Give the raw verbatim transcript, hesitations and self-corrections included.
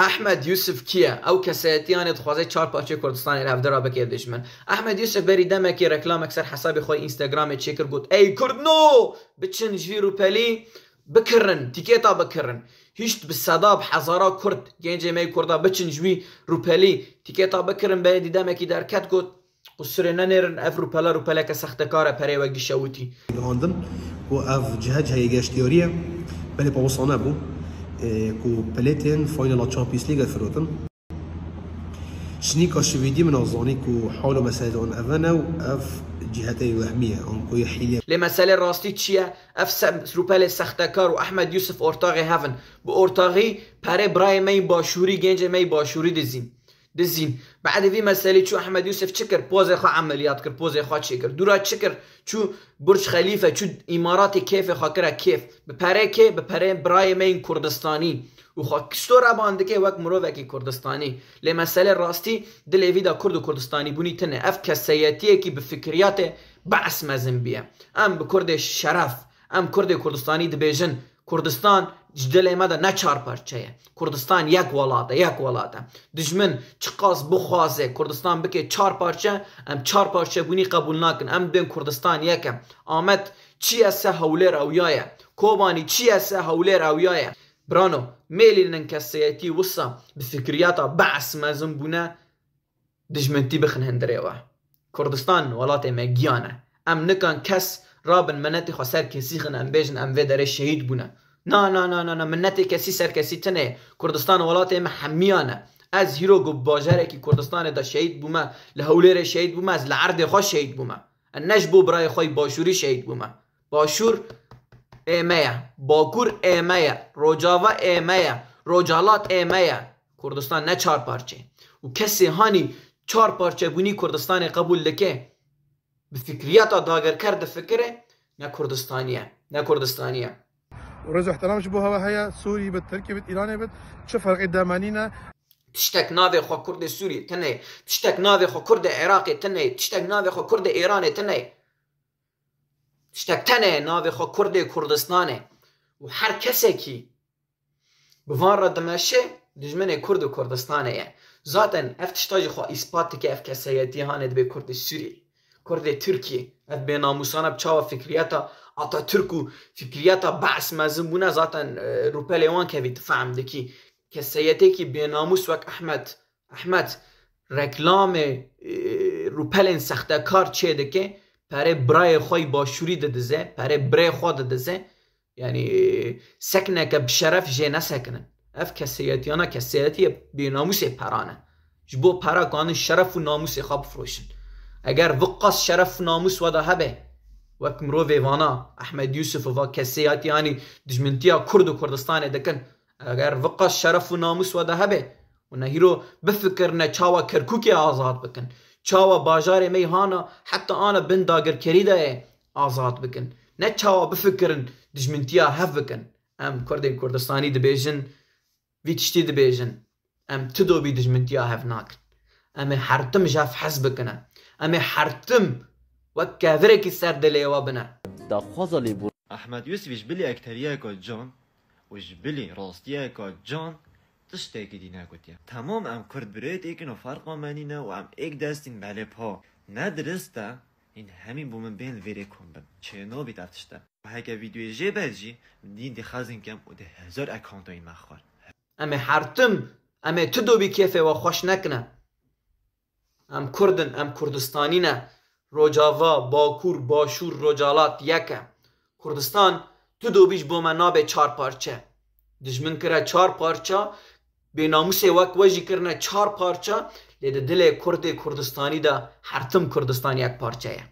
Ehmed Yusuf kî ye? Ew kesayetî anê dixwaze çar parçeyê Kurdistanê li hevdira bike dijmin. Ehmed Yusuf berî demekê reklamek ser hesabê xwe Instagramê çêkir, got, "Ey Kurdno, biçin ji vî rûpelî bikirin, tîketa bikirin. Hişt bi seda, bi hezara Kurd, gencê me yê Kurda biçin ji wî rûpelî, tîketa bikirin." Berê dî demekî derket, got, "Qusurê nenêrin, ev rûpela rûpeleke sextekar e, perê we gişewitî." Gihandin ku ev cihe ciheyê geştiyarî ye. Belê pa wisa nebû, e, ku pelêtên faynela Champions League firotin. Şinîka şivîdî min a zanî ku halo meselê wan eve ne û ev cîheteyê wehmî ye, an ku yê hîlê. Lê meselê rastî çi ye? Ev se-, rûpelê sextekar û Ehmed Yusuf ortaxê hev in. Bi ortaxî perê birayê me yî başûrî, gencê me yî başûrî dizîn. Dizîn. Ba'dê vî meselî çû Ehmed Yusuf çi kir? Pozê xwe emeliyat kir, pozê xwe çêkir. Dûra çi kir? Çû Burj Xelîfe, çû Îmaratê kêfê xwe kire kêf. Bi perê kê? Bi perê birayê me yên Kurdistanî. Û xwe kişto reban dike wek mirovekî Kurdistanî. Lê meselê rastî dilê vî de Kurd û Kurdistanîbûnî tune. Ev keseyetiyekî bi fikriyatê Be's mezin bûye. Em bi Kurdê şeref, em Kurdê Kurdistanî dibêjin, Kurdistan ji dilê me de ne çar parçe ye. Kurdistan yek welat e, yek welat e. Dijmin çiqas bixwaze Kurdistan bike çar parçe, em çar parçebûnî qebûl nakin. Em dibên Kurdistan yek e. Amed çi ye se Hewlêr ew ya ye. Kobanî çi ye se Hewlêr ew ya ye. Birano, mêlî nin keseyetî wisa bi fikriyata Be's mezin bûne, dijmintî bixin hundirê we. Kurdistan welatê me giyan e. Em nikan kes rabin minetê xwe ser kesî xin, em bêjin em vê derê şehîd bûne. Na, na, na, na, na, minetê kesî ser kesî tune ye. Kurdistan welatê me hemiyan e. Ez hîro ku bi bajarekî Kurdistanê de şehîd bûme, li Hewlêrê şehîd bûme, ez li erdê xwe şehîd bûme. Ez ne ji bo birayê xwe yî başûrî şehîd bûme. Başûr ê me ye. Bakur ê me ye. Rojava ê me ye. Rojalat ê me ye. Kurdistan ne çar parçe. Û kesê hanî çar parçebûnî Kurdistanê qebûl dike, bi fikriyata dagirker difikire, ne Kurdistanî ye. Ne Kurdistanî ye. Rêz û ihtiram ji bo hewa heye, Sûrî bit, Tirkî bit, Îranê bit, çi ferqê deme nîne. Tiştek navê xwe Kurdê Sûriyê tune ye. Tiştek navê xwe Kurdê Iraqê tune ye. Tiştek navê xwe Kurdê Îranê tune ye. Tiştek tene ye, navê xwe Kurdê Kurdistanê. Û her kesekî bi van re dimeşe, dijminê Kurd û Kurdistanê ye. Zaten ev tişta jî xwe îspat dike, ev keseyetî hanê dibe Kurdê Sûrî, Kurdê Tirkî. Ev bênamûsane bi çawa fikriyeta Atatürk û fikriyeta Be's mezin bûne, zaten, e, rûpelê wan kevî tu fehm dikî. Keseyetekî bênamûs wek Ehmed, Ehmed reklamê, e, rûpelên sextekar çê dike, perê birayê xwe yî başûrî didize, perê birê xwe didize. Yanî, e, sekneke bi şeref jê nesekinin. Ev keseyetiyana keseyetiyê bênamûsê peran e. Ji bo pera kanin şeref û namûsê xwe bifroşin. Eger viqas şeref û namûs we de hebe, wek mirovê vana, Ehmed Yusuf û va keseyetiyanî dijmintiya Kurd û Kurdistanê dikin, eger viqas şeref û namûs we de hebe, û ne hîro bifikirine çawa Kerkûkê azad bikin, çawa bajarê me yî hana heta ana bin dagirkerî de ye azad bikin. Ne çawa bifikirin dijmintiya hev bikin. Em Kurdên Kurdistanî dibêjin, vî tiştî dibêjin. Em ti dobî dijmintiya hev nakin. Em ê her tim ji hev hez bikine. Em ê her tim wek kevirekî ser dilê we bine. Daxwaza lêbûr. Ehmed Yusufî ji bilî ekteriyeka can û ji bilî rastiyeka can tiştekî dî negotiye. Temam em Kurd birêt êkin û ferqa me nîne û em êk destîn belê pa. Ne dirist e, hîn hemî bo min bên li vêrê kom bin. Çênobît ev tişt e. Heke vîdeoyê jê be jî, min dîn dixwazin kem û di hezar ekantayî me xwar. Em ê her tim, em ê tu dobî kêfê we xweş nekine. Em Kurd in, em Kurdistanî ne. Rojava, Bakur, Başûr, Rojalat yek e. Kurdistan tu dobî ji bo me nabe çar parçe. Dijmin kire çar parça, bênamûsê wek we jî kirine çar parça, lê di dilê Kurdê Kurdistanî de her tim Kurdistan yek parçe ye.